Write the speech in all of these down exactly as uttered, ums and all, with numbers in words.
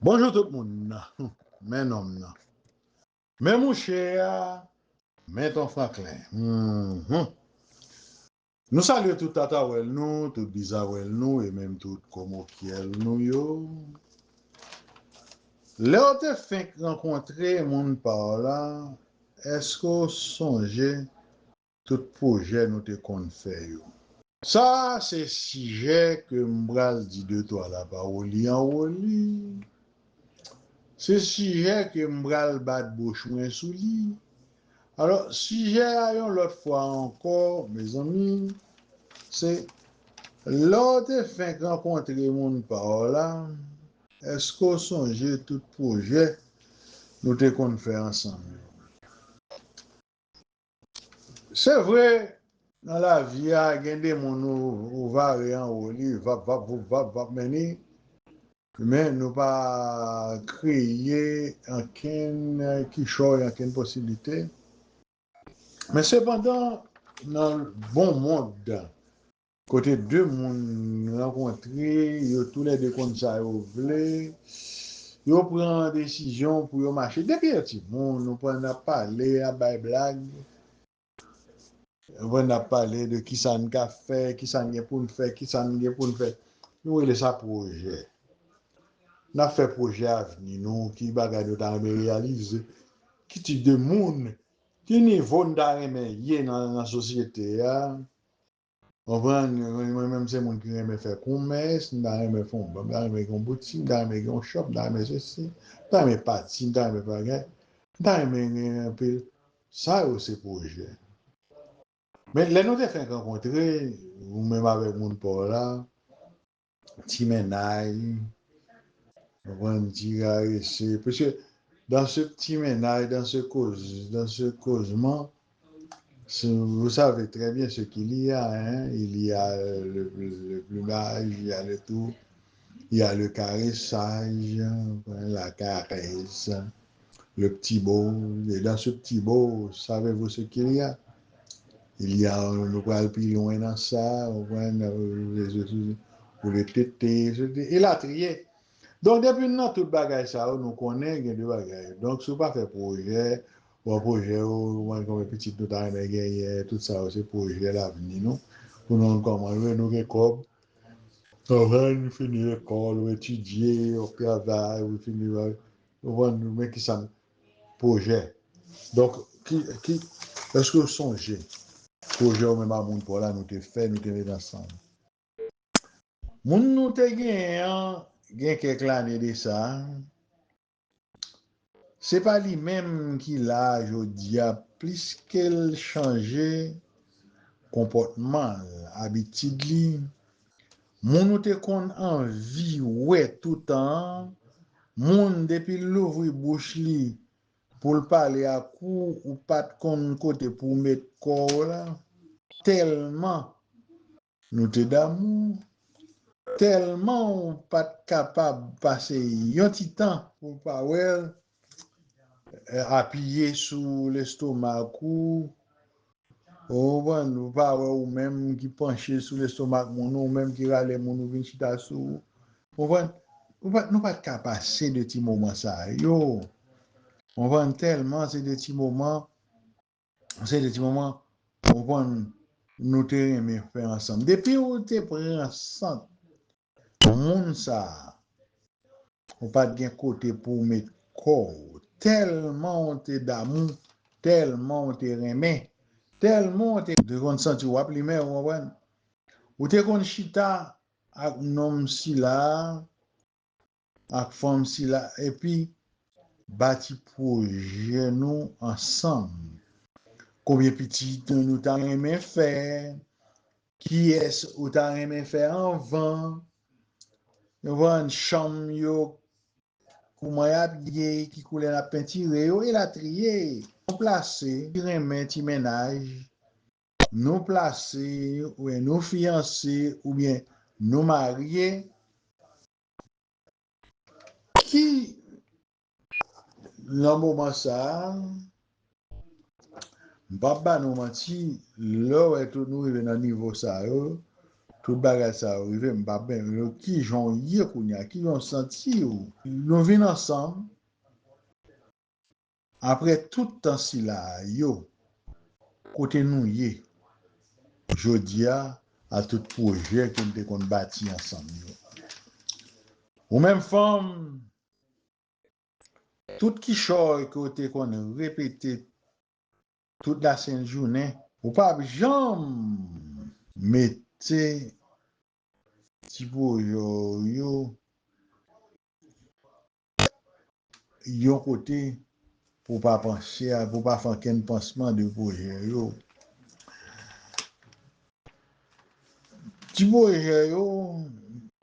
Bonjou tout moun. Men nonm nan. Men mouche a. Men Ton Franklin. Mhm. Nou salye tout tatawèl nou, tout bizawèl nou, e menm tout komokyèl nou yo. Lè w te fenk rankontre moun pa w la, èske w sonje tout pwojè nou te konn fè yo? Sa a se sijè ke m pral di de twa lapawoli anwo li. Se sijè ke m pral bat bouch mwen sou li. Alò, sijè a yon lòt fwa ankò, mezanmi, se lè w te fenk rankontre moun pa w la, èske w sonje tout pwojè nou te konn fè ansanm yo? Se vre, nan lavi a, gen de moun ou, ou vare anwo li, vap, vap, voup, vap, vap, men ni, men nou pa kreye ankenn kichòy, ankenn posiblite. Men sepandan, nan bon mond, kote de moun rankontre, yo toulède konn sa yo vle, yo pran desizyon pou yo mache. Depi yo timoun, nou pran n ap pale, ap bay blag. Nou pran n ap pale de kisa n ka fè, kisa n gen pou n fè, kisa n gen pou n fè. Nou rele sa pwojè. N ap fè pwojè avni nou, ki bagay nou ta renmen reyalize, ki tip de moun, ki nivo n ta renmen ye nan, nan sosyete a. Konprann? Mwen, mwen menm se moun ki renmen fè komès, m ta renmen fè yon, m ta renmen gen yon boutik, m ta renmen gen yon shop, m ta renmen sesi, m ta renmen pati, m ta renmen bagay, m ta renmen gen anpil. Sa yo se pwojè. Men lè nou te fenk rankontre, ou menm avèk moun pa w la, ti mennaj, konprann, ti karese. Paske dans ce petit ménage, dans ce cause, dans ce causement, c'est- vous savez très bien ce qu'il y a, hein. Il y a le, le plumage, il y a le tout, il y a le caressage, la caresse, le petit mot. Et dans ce petit mot, savez-vous ce qu'il y a? Il y a, nou pral pi lwen nan sa, ou konprann, euh, pour le tété, elatriye. Donk, depi n nan tout bagay sa yo, nou konnen gen de bagay. Donk, si w pa fè pwojè, bon, pwojè yo, mwen, konbyen pitit nou ta renmen genyen, tout sa yo, se pwojè lavni nou. Pou nou konn kòman nou, nou gen kòb, anvan nou fini lekòl, ou etidye, ou travay, ou fini, ou konn, men ki sa, pwojè. Donk, ki, ki, èske w sonje pwojè ou menm a moun pa w la nou te fè, nou te met ansanm? Moun nou te genyen an, gen kèk lane de sa, se pa li menm ki la jodi a, pliske l chanje konpòtman l, abitid li, moun ou te konn anvi wè toutan an, moun depi l louvri bouch li pou l pale ak ou, ou pa t konn kote pou w met kò w la, tèlman nou te damou, tèlman ou pa t kapab pase yon ti tan pou w pa wè l, eh, apiye sou lestomak ou, ou konprann, ou pa wè ou menm ki panche sou lestomak moun, ou menm ki rale moun, ou vin chita sou ou. Ou konprann? Ou pa, nou pa t ka pase de ti moman sa yo. Ou konprann? Tèlman se de ti moman, se de ti moman, ou konprann, nou te renmen fè ansanm. Depi ou te pran sant moun sa a, ou pa t gen kote pou w met kò w. Tèlman ou te damou, tèlman ou te renmen, tèlman ou te, te konn santi w ap limen, ou konprann? Ou te konn chita ak nonm sila a, ak fanm sila, epi bati pwojè nou ansanm. Konbyen pitit nou ta renmen fè? Kiyès ou ta renmen fè anvan? Ou konprann, chanm yo, kouman y ap ye, ki koulè n ap pentire yo, elatriye. Nou plase, ki renmen ti mennaj, nou plase, oubyen nou fiyanse, oubyen nou marye, ki nan moman sa a, m p ap ba nou manti, lè w wè tout nou rive nan nivo sa yo, Tout bagay sa yo rive, m pa byen. Kijan w ye kounye a? Kijan w santi w? Nou vin ansanm, apre tout tan sila a yo, kote nou ye jodi a, a tout pwojè ke n te konn bati ansanm yo. Ou menm fanm, tout kichòy ke w te konn repete tout lasent jounen, ou p ap janm mete ti pwojè w yo yon kote pou w pa panse a, pou w pa fè ankenn pansman de pwojè yo. Ti pwojè yo,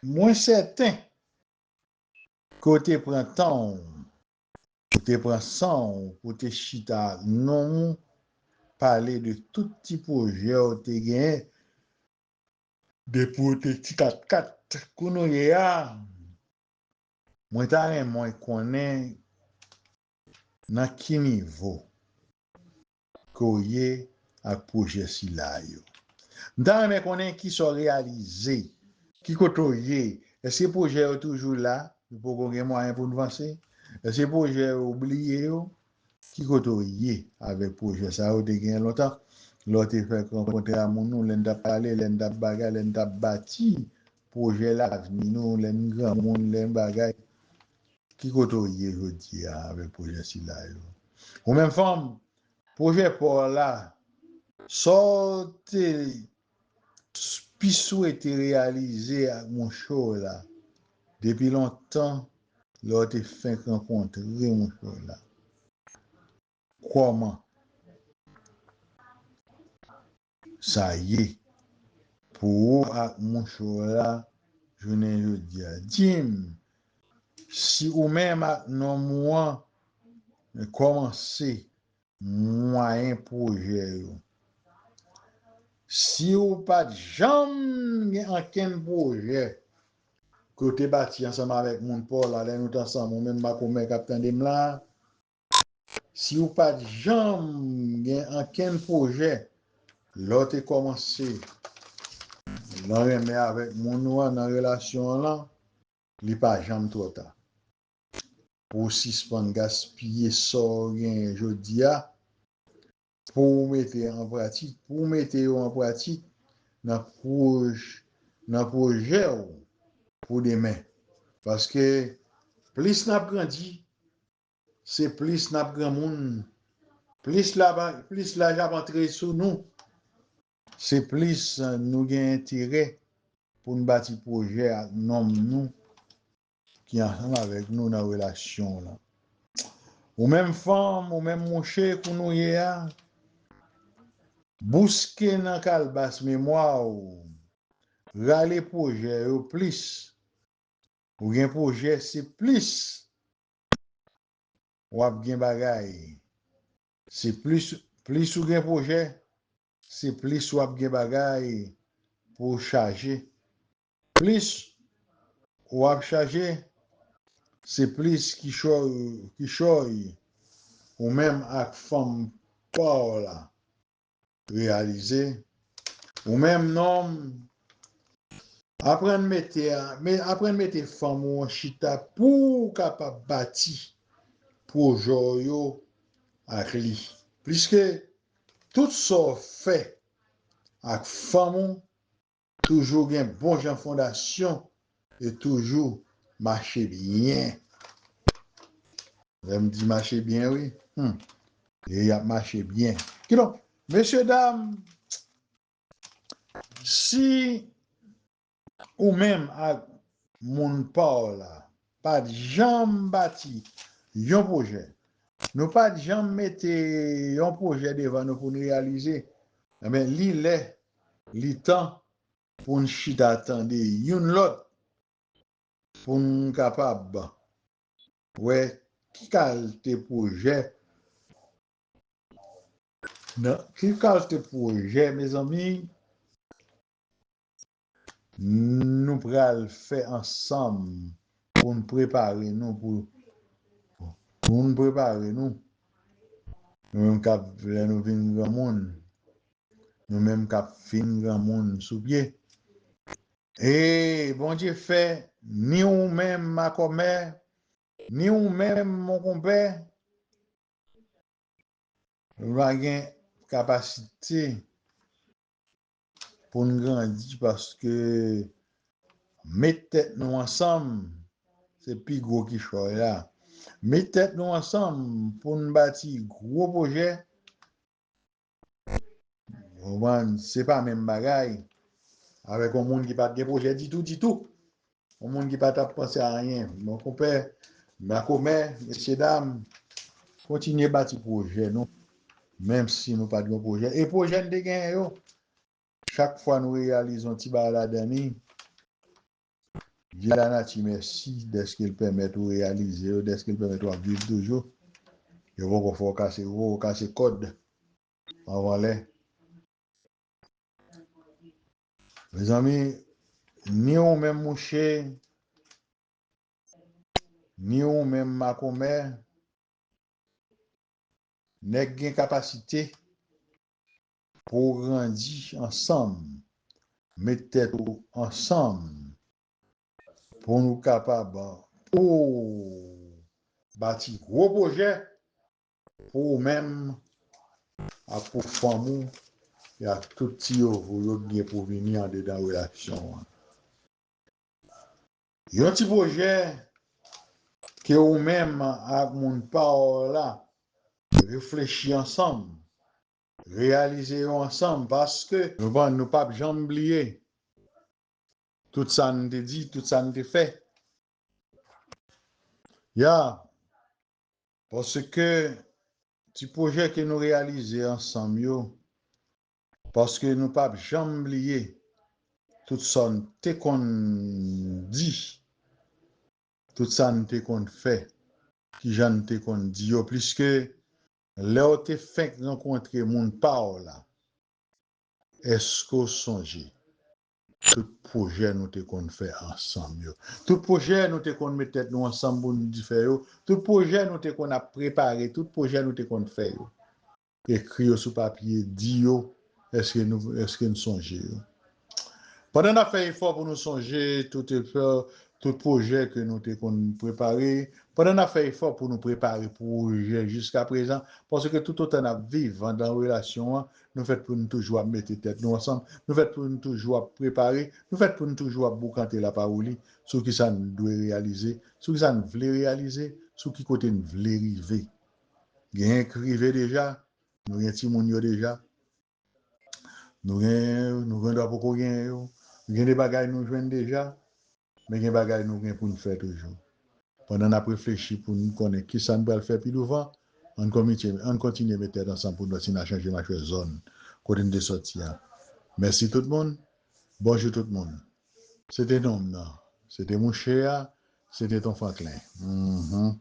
mwen sèten ke w te pran tan w, ou te pran san w, ou te chita ak nonm ou, pale de tout ti pwojè w te genyen depi w te ti katkat. Kounye a, mwen ta renmen konnen nan ki nivo ke w ye ak pwojè sila yo. M ta renmen konnen kisa w reyalize, ki kote w ye. Èske pwojè yo toujou la? Nou poko gen mwayen pou n vanse? Èske pwojè yo, ou bliye yo? Ki kote w ye avèk pwojè sa yo te genyen lontan? Lè w te fèk rankontre a moun ou, lè n t ap pale, lè n t ap bagay, lè n t ap bati pwojè lavni nou, lè n granmoun, lè n bagay. Ki kote w ye jodi a avèk pwojè sila yo? Ou menm fanm, pwojè pa w la, sa w te pi swete reyalize ak mouche w la depi lontan, lè w te fenk rankontre mouche w la? Kòman sa ye pou ou ak mouche w la jounen jodi a? Di m, si ou menm ak nonm ou an kòmanse mwayen pwojè yo. Si ou pa t janm gen ankenn pwojè ke w te bati ansanm avèk moun pa w la, lè nou t ansanm, ou menm makomè k ap tande m la, si ou pa t janm gen ankenn pwojè, lè w te kòmanse nan renmen avèk moun ou an, nan relasyon an lan, li pa janm twò ta pou w sispann gaspiye sa w genyen jodi a, pou w mete an pratik, pou w mete yo an pratik nan pwoj-, nan pwojè w pou demen. Paske plis n ap grandi, se plis n ap granmoun, plis la, plis laj ap antre sou nou, se plis nou gen enterè pou n bati pwojè ak nonm nou ki ansanm avèk nou nan relasyon w lan. Ou menm fanm, ou menm mouche, kounye a, bouske nan kalbas memwa w, rale pwojè yo plis. Ou gen pwojè, se plis w ap gen bagay. Se plis, plis ou gen pwojè, se plis w ap gen bagay pou w chaje. Plis w ap chaje, se plis kichòy, kichòy ou menm ak fanm pa w la reyalize. Ou menm nonm, aprann mete, me-, aprann mete fanm ou an chita pou w kapab bati pwojè w yo ak li. Pliske tout sa w fè ak fanm ou toujou gen bon jan fondasyon e toujou mache byen. Lè m di mache byen, wi. Hmm. E y ap mache byen. Kidonk, mesye dam, si ou menm ak moun pa w la pa t janm bati yon pwojè, nou pa t janm mete yon pwojè devan nou pou n reyalize, enben, li lè, li tan pou n chita tande youn lòt, pou n kapab wè ki kalte pwojè, nan, ki kalte pwojè, mezanmi, nou pral fè ansanm pou n prepare nou, pou, pou n prepare nou. Nou menm k ap, lè nou vin granmoun, nou menm k ap fin granmoun sou pye, E Bondye fè ni ou menm makòmè, ni ou menm mon konpè, nou pa gen kapasite pou n grandi paske met tèt nou ansanm, se pi gwo kichòy la. Met tèt nou ansanm pou n bati gwo pwojè, ou konprann, se pa menm bagay avèk yon moun ki pa t gen pwojè ditou, ditou. Yon moun ki pa t ap panse a anyen. Mon konpè, makomè, mesye dam, kontinye bati pwojè nou. Menm si nou pa t gen pwojè. E pwojè n te genyen yo, chak fwa nou reyalize yon ti bagay ladan li, di lanati mèsi dèske l pèmèt ou reyalize yo, dèske l pèmèt w ap viv toujou. Yo poko fè w kase, yo poko kase kòd anvan lè. Mezanmi, ni ou menm mouche, ni ou menm makomè, nèg gen kapasite pou w grandi ansanm, met tèt ou ansanm, pou nou kapab pou bati gwo pwojè pou ou menm ak pou fanm ou e ak tout ti yo pou yo gen pou vini andedan relasyon an. Yon ti pwojè ke ou menm ak moun pa w la reflechi ansanm, reyalize yo ansanm, paske nou pa, nou p ap janm bliye tout sa n te di, tout sa n te fè. Ya, paske ti pwojè ke nou reyalize ansanm yo, paske nou p ap janm bliye tout sa n te konn di, tout sa n te konn fè, kijan n te konn di yo, pliske lè w te fenk rankontre moun pa w la, èske w sonje tout pwojè nou te konn fè ansanm yo? Tout pwojè nou te konn met tèt nou ansanm pou n di fè yo, tout pwojè nou te konn ap prepare, tout pwojè nou te konn fè yo. Ekri yo sou papye, di yo, èske nou, èske n sonje yo? Pandan n ap fè efò pou nou sonje tout efò, tout pwojè ke nou te konn prepare, pandan n ap fè efò pou nou prepare pwojè jiska prezan, paske toutotan n ap viv andan relasyon an, nou fèt pou n toujou ap mete tèt nou ansanm, nou fèt pou n toujou ap prepare, nou fèt pou n toujou ap boukante lapawoli sou kisa n dwe reyalize, sou kisa n vle reyalize, sou ki kote n vle rive. Genyen k rive deja, nou gen timoun yo deja. Nou gen, nou gen dwa poko genyen yo. Gen de bagay nou jwenn deja, men gen bagay nou gen pou n fè toujou. Pandan n ap reflechi pou n konnen kisa n pral fè pi douvan, ann konmitye, ann kontinye met tèt ansanm pou n kontinye chanje machwè zòn kote n te sòti a. Mèsi tout moun. Bonjou tout moun. Se te nonm nan. Se te mouche a. Se te Ton Franklin. Mhm.